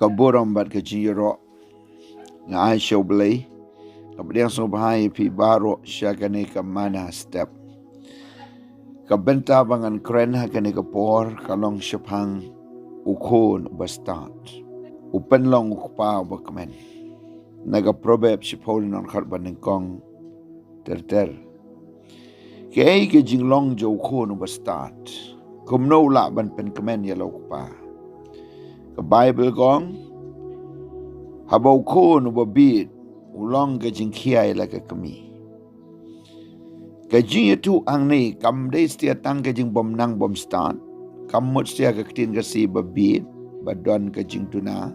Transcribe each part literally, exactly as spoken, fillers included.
Ka burom bad ka jingïaroh nga ai sha U Blei, ka pdiang sngewbha ïa phi baroh sha kane ka Manna Step. Ka bynta ba ngan kren ha kane ka por ka long shaphang u khun uba stad, u pynlong u kpa uba kmen. Na ka Proverb shiphew lynnong khatwei nyngkong ter ter. Kaei ka jinglong jong u khun uba stad? Kumno u lah ban pynkmen ïa la u kpa? Ka Baibl ka ong, haba u khun uba bieit u long ka jingkhia ïa la ka kmie. Ka jingïathuh hangne kam dei satia tang ka jingbym nang bym stad, kam mut satia ka ktien Khasi ba bieit, ba don ka jingduna.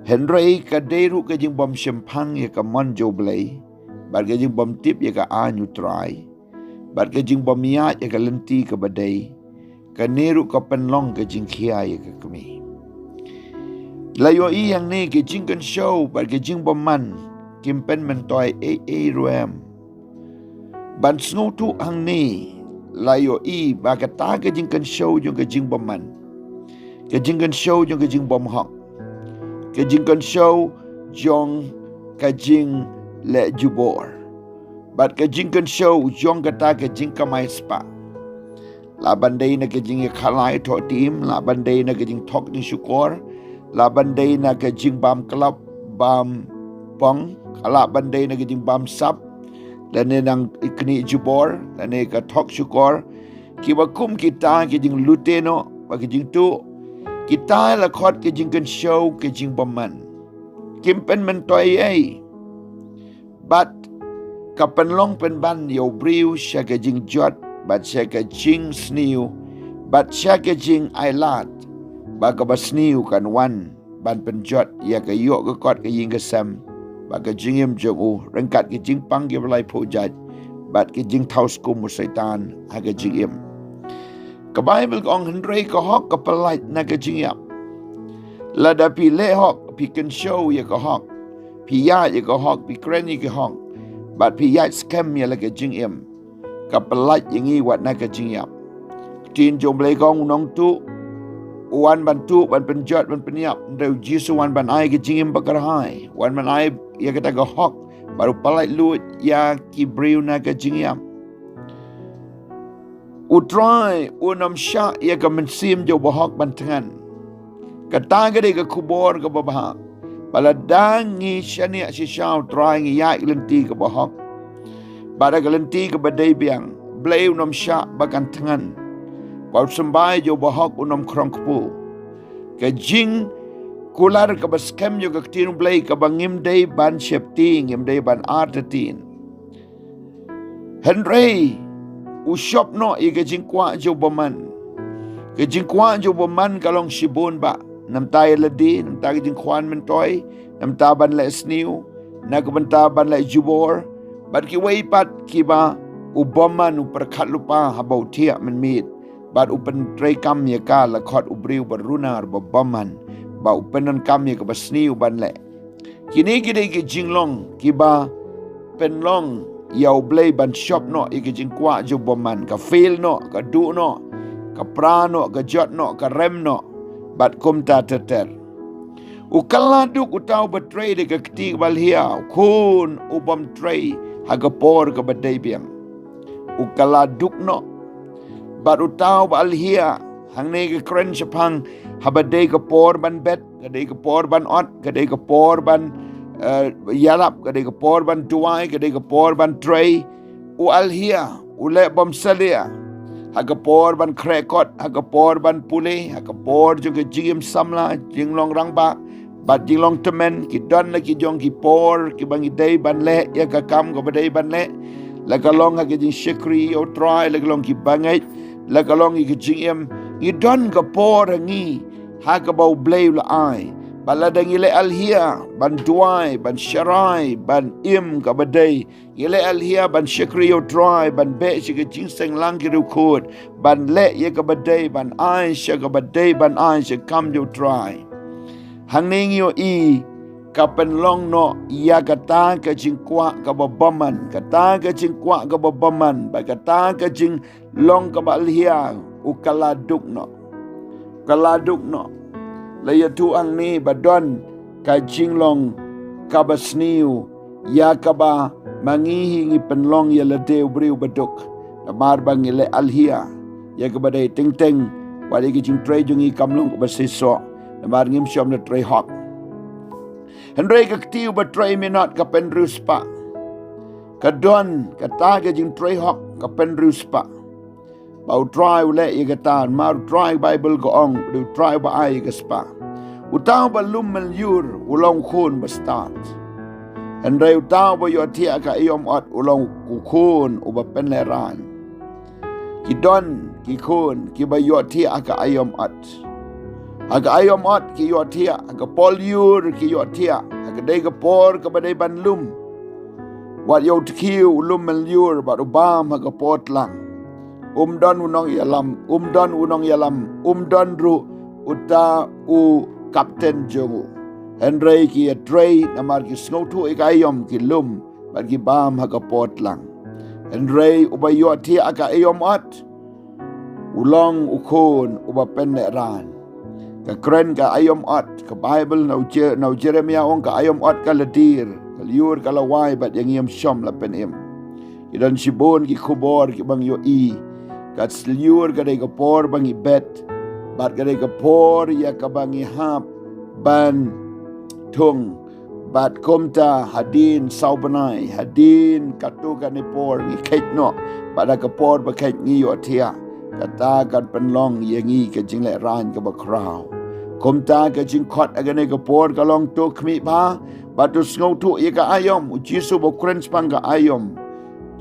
Hynrei ka dei ruh ka jingbym shemphang ïa ka mon jong U Blei, bad ka jingbym tip ïa ka aiñ U Trai, bad ka jingbym ïaid ïa ka lynti kaba dei, kane ruh ka pynlong ka jingkhia ïa ka kmie. La ïohi hangne ka jingkynshew bad ka jingbymman kim pynmyntoi ei ei ruh em. Ban sngewthuh hangne, la ïohi ba kata ka jingkynshew jong ka jingbymman, ka jingkynshew jong ka jingbymhok, ka jingkynshew jong ka jingleh jubor, bad ka jingkynshew jong kata ka jingkamai spah, lah ban dei na ka jingïakhalai thoh tim, lah ban dei na ka jingthok jingshukor, lah ban dei na ka jingbam klop bam pong, lah ban dei na ka jingbam sap, lane na ka knieh jubor, lane ka thok shukor, kiba kum kita ki jinglute noh bad ki jingtuh. Kita la khot ki jingkynshew, ki jingbymman. Kim pynmyntoi ei ei. Bad ka pynlong pynban ïa u briew sha ka jingjot, bad sha ka jingsniew, bad sha ka jingailad, ba kaba sniew kan wan ban pynjot ïa ka ïoh ka kot ka ïing ka sem, bad ka jingim jong u ryngkat ki jingpang kiba laiphew jait, bad ki jingthaw skum u Soitan ha ka jingim. Ka Baibl ka ong, hynrei ka hok ka pyllait na ka jingïap. Lada phi leh hok, phi kynshew ïa ka hok, phi ïaid ïa ka hok, phi kren ïa ka hok, bad phi ïaid skhem ïa la ka jingim, ka pyllait ïa ngi wat na ka jingïap. Ktien jong U Blei ka ong, u nongtuh u wan ban tuh, ban pynjot, ban pynïap. Hynrei U Jisu u wan ban ai ka jingim ba kyrhai, u wan ban ai ïa kata ka hok, bad u pyllait lut ïa ki briew na ka jingïap. U Trai un ym shah ïa ka mynsiem jong u bahok ban thngan. Kata ka dei ka khubor kaba bha. Ba lada ngi shaniah shisha U Trai, ngi ïaid lynti kaba hok, bad ha ka lynti kaba dei biang, U Blei un ym shah ba kan thngan. Bad u symbai jong u bahok un ym khrong kpu. Ka jingkular kaba skhem jong ka ktien U Blei kaba ngim dei ban sheptieng, ngim dei ban artatien. Hynrei u shop noh ïa ka jingkwah jong u bymman. Ka jingkwah jong u bymman ka long shibun bah. Namar ïa lade, namar ka jingkwah myntoi, namar ban leh sniew, na ka bynta ban leh jubor, bad kiwei pat kiba u bymman u pyrkhat lypa haba u thiah mynmiet, bad u pyntreikam ïa ka, la khot u briew ba runar, ba bymman, ba u pyndonkam ïa kaba sniew ban leh. Kine ki dei ki jinglong kiba pynlong ïa U Blei ban shop noh ïa ki jingkwah jong u bymman, ka fail noh, ka duh noh, ka pra noh, ka jot noh, ka rem noh, bad kumta ter ter. U kylla duk uta uba trei da ka kti kaba lhia, u khun u bym trei ha ka por kaba dei biang. U kylla duk noh. Bad uta uba lhia, hangne ka kren shaphang haba dei ka por ban bet, ka dei ka por ban ot, ka dei ka por ban, eh, ïarap, ka dei ka por ban duwai, ka dei ka por ban trei. U lhia, u leh bymsalia. Ha ka por ban khreh kot, ha ka por ban pule, ha ka por jong ka jingim samla, jinglong rangbah, bad jinglong tymmen, ki don la ki jong ki por kiba ngi dei ban leh ïa ka kam kaba dei ban leh. La ka long ha ka jingshakri ïa U Trai, la ka long ki bangeit, la ka long ïa ka jingim. Ngi don ka por ha ngi ha kaba U Blei u la ai. Bad lada ngi leh lhia ban duwai, ban sharai, ban im kaba dei, ngi leh lhia ban shakri ïa U Trai, ban beh sha ka jingseng lang ki riewkhuid, ban leh ïa kaba dei ban ai sha kaba dei ban ai sha ka kam jong U Trai. Hangne ngi ïohi ka pynlong noh ïa kata ka jingkwah kaba bymman, kata ka jingkwah kaba bymman, bad kata ka jinglong kaba lhia, u kylla duk noh. Kylla duk noh. la ïathuh hangne ba don ka jinglong kaba sniew, ïa kaba ma ngi hi ngi pynlong ïa lade u briew baduk, namar ba ngi leh alhia ïa kaba dei teng teng, wat ïa ka jingtrei jong ngi kam long kaba shisha, namar ngim shym la trei hok. Hynrei ka kti uba trei minot ka pynriewspah. Ka don kata ka jingtrei hok ka pynriewspah. Ba U Trai u leh ïa kata, namar U Trai, Baibl ka ong, u Trai ba ai ïa ka spah. Uta uba lum mynjur u long u khun ba stad. Hynrei uta uba ïohthiah ka aïom ot u long u khun uba pynlehraiñ. Ki don ki khun kiba ïohthiah ha ka aïom ot. Ha ka aïom ot ki ïohthiah, ha ka por lyiur ki ïohthiah, ha ka dei ka por kaba dei ban lum. Wat ïa u tkhiew u lum mynjur bad u bam ha ka por tlang. Um don u nongïalam, um don u nongïalam, um don ruh uta u kapten jong u. Hynrei ki ïatrei namar ki sngewthuh ïa ka aïom, ki lum bad ki bam ha ka por tlang. Hynrei uba ïohthiah ha ka aïom ot u long u khun uba pynlehraiñ. Ka kren ka aïom ot, ka Baibl na u Je-, na u Jeremiah ong ka aïom ot ka la dier, ka lyiur ka la wai bad ïa ngi ngim shym la pynim. Ki don shibun ki khubor kiba ngi ïohi. Ka lyiur ka dei ka por ba ngi bet, bad ka dei ka por ïa kaba ngi hap ban thung. Bad kumta hadien saw bnai, hadien katto katne por ngi kheit noh, bad ha ka por ba kheit ngi ïohthiah, kata kan pynlong ïa ngi ka jinglehraiñ kaba khraw. Kumta ka jingkhot ha kane ka por ka long to khmih bha, bad to sngewthuh ïa ka aïom. U Jisu ba u kren shaphang ka aïom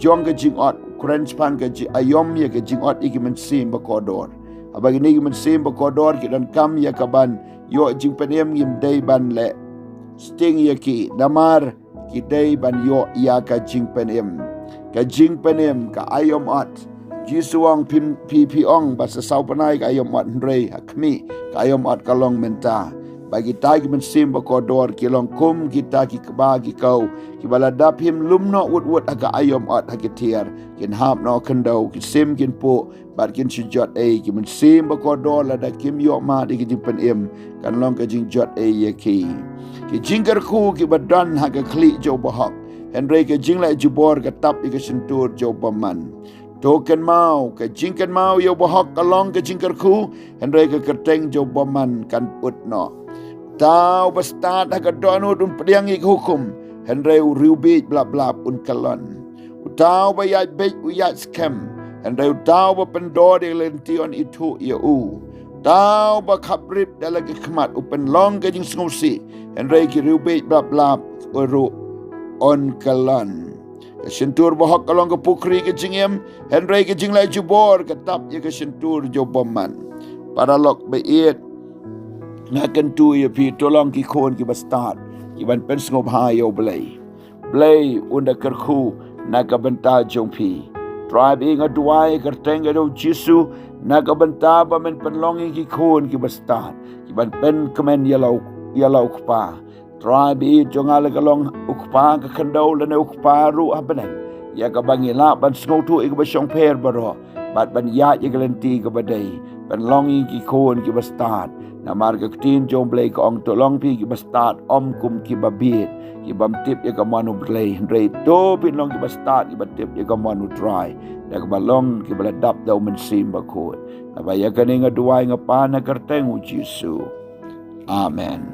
jong ka jingot, u kren shaphang ka ji-, aïom ïa ka jingot ïa ki mynsiem ba kordor. Haba kine ki mynsiem ba kordor ki donkam ïa kaban ïoh jingpynim, ngim dei ban leh sting ïa ki, namar ki dei ban ïoh ïa ka jingpynim. Ka jingpynim, ka aïom ot. Jisu ong, phi, phi, phi ong ba sa saw bnai ka aïom ot, hynrei ha khmih ka aïom ot ka long mynta. Ba kita ki mynsiem ba kordor ki long kum kita ki kba ki kaw kiba lada phim lum noh wut wut ha ka aïom ot ha ki tiar, kin hap noh khyndew, ki sim kin puh, bad kin shu jot ei. Ki mynsiem ba kordor lada kim ïoh mad ïa ka jingpynim, kan long ka jingjot ei ïa ki. Ki jingkyrkhu kiba don ha ka khlieh jong u bahok, hynrei ka jingleh jubor ka tap ïa ka shyntur jong u bymman. To kynmaw, ka jingkynmaw ïa u bahok ka long ka jingkyrkhu, hynrei ka kyrteng jong u bymman kan ut noh. Uta uba stad ha ka dohnud un pdiang ïa ka hukum, hynrei u riewbiej blap blap un kyllon. Uta uba ïaid beit u ïaid skhem, hynrei uta uba pyndor ïa ka lynti un ithuh ïa u. Uta uba khapbrip da la ki khmat u pynlong ka jingsngewsih, hynrei ki riewbiej blap blap u ruh un kyllon. Ka shyntur bahok ka long ka pukri ka jingim, hynrei ka jingleh jubor ka tap ïa ka shyntur jong u bymman. Paralok ba ïeit, nga kyntu ïa phi, to long ki khun kiba stad, kiban pynsngewbha ïa U Blei. Blei un da kyrkhu na ka bynta jong phi. Trai ba ïeit, nga duwai ha ka kyrteng ka jong U Jisu, na ka bynta ba men pynlong ïa ki khun kiba stad, kiban pynkmen ïa la u, ïa la u Kpa. Trai ba ïeit, jong nga la ka long u kpa ka khyndew lane u kpa ruh ha bneng, ïa kaba ngi lah ban sngewthuh ïa kaba shongpher baroh, bad ban ïaid ïa ka lynti kaba dei, ban long ïa ki khun kiba stad. Namar ka ktien jong U Blei ka ong, to long phi kiba stad, ym kum kiba bieit, kibym tip ïa ka mon U Blei, hynrei to phin long kiba stad, kiba tip ïa ka mon U Trai, da kaba long kiba la dap da U Mynsiem Bakhuid. Naba ïa kane nga duwai nga pan ha ka kyrteng U Jisu. Amen.